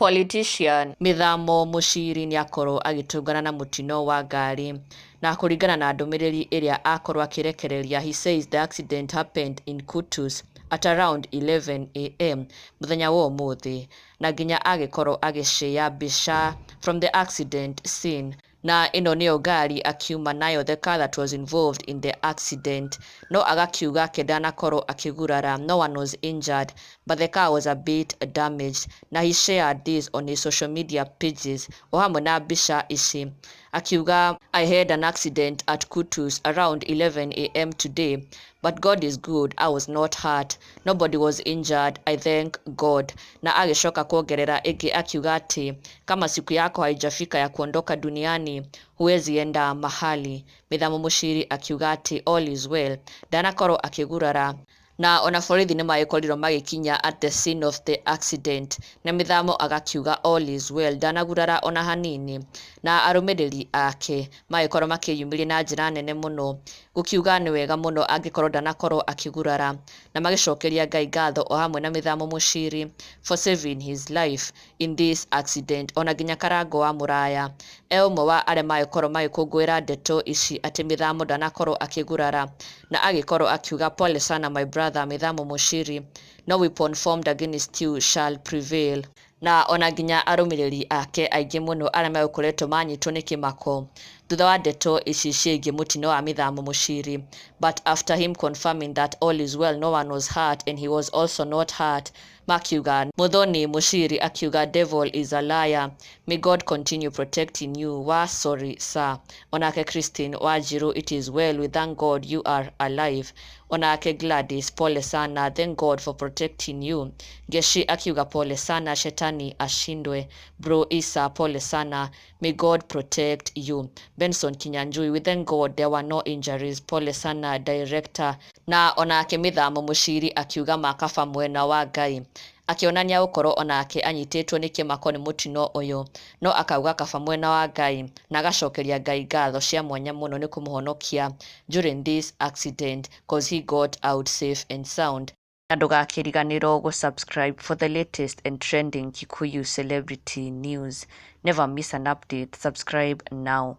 Politician Mĩthamo Mũciri nĩakorwo agĩtũngana na mũtino wa ngari, na kũringana na ndũmĩrĩri ĩrĩa akorwo akĩrekereria, he says the accident happened in Kutus at around 11 a.m. mũthenya wa ũmũthĩ, na nginya agĩkorwo agĩshare mbica from the accident scene. Na ĩno nĩyo ngari akiuma nayo, the car that was involved in the accident. No agakiuga ke ndanakorwo akĩgurara, no one was injured, but the car was a bit damaged. Na he shared this on his social media pages o hamwe na mbica ici, akiuga, "I had an accident at Kutus around 11 a.m. today, but God is good, I was not hurt, nobody was injured, I thank God." Na agĩcoka kuongerera ĩngĩ akiuga atĩ kama siku yako haijafika ya kuondoka duniani, huwezi enda mahali. Mĩthamo Mũciri akiuga atĩ all is well, ndanakorwo akĩgurara, na ona borithi nĩ magĩkorirwo magĩkinya at the scene of the accident, na Mĩthamo agakiuga all is well, ndanagurara ona hanini. Na arũmĩrĩri ake magĩkorwo makĩyumĩria na njĩra nene mũno gũkiuga nĩ wega mũno angĩkorwo ndanakorwo akĩgurara, na magĩcokeria Ngai ngatho o hamwe na Mĩthamo Mũciri for saving his life in this accident. Ona nginya Karango wa Mũraya e ũmwe wa arĩa magĩkorwo magĩkũngũĩra ndeto ici atĩ Mĩthamo ndanakorwo akĩgurara, na agĩkorwo akiuga, "Pole sana, my brother Mĩthamo Mũciri, no weapon formed against you shall prevail." Na ona nginya arũmĩrĩri ake aingĩ mũno arĩa magĩkoretwo manyitwo nĩ kĩmako thutha wa ndeto ici ciĩgiĩ mũtino wa Mĩthamo Mũciri, but after him confirming that all is well, no one was hurt and he was also not hurt, makiuga, Muthoni Mushiri akiuga, "Devil is a liar, may God continue protecting you, wa sorry sir." Onake Christine Wanjiru, "It is well, we thank God you are alive." Onake Gladys, "Pole sana, thank God for protecting you." Ngeshi akiuga, "Pole sana, shetani ashindwe." Bro Isa, "Pole sana, may God protect you." Benson Kinyanjui, "We thank God there were no injuries, pole sana, director." Na onake Mĩthamo Mũciri akiuga makaba mwena wa Ngai, akĩonania gũkorwo onake anyitĩtwo nĩ kĩmako nĩ mũtino ũyũ, no akauga kaba mwena wa Ngai, na agacokeria Ngai ngatho cia mwanya mũno nĩ kũmũhonokia during this accident, 'cause he got out safe and sound. Na ndũgakĩriganĩrwo gũ-subscribe for the latest and trending Kikuyu celebrity news. Never miss an update. Subscribe now.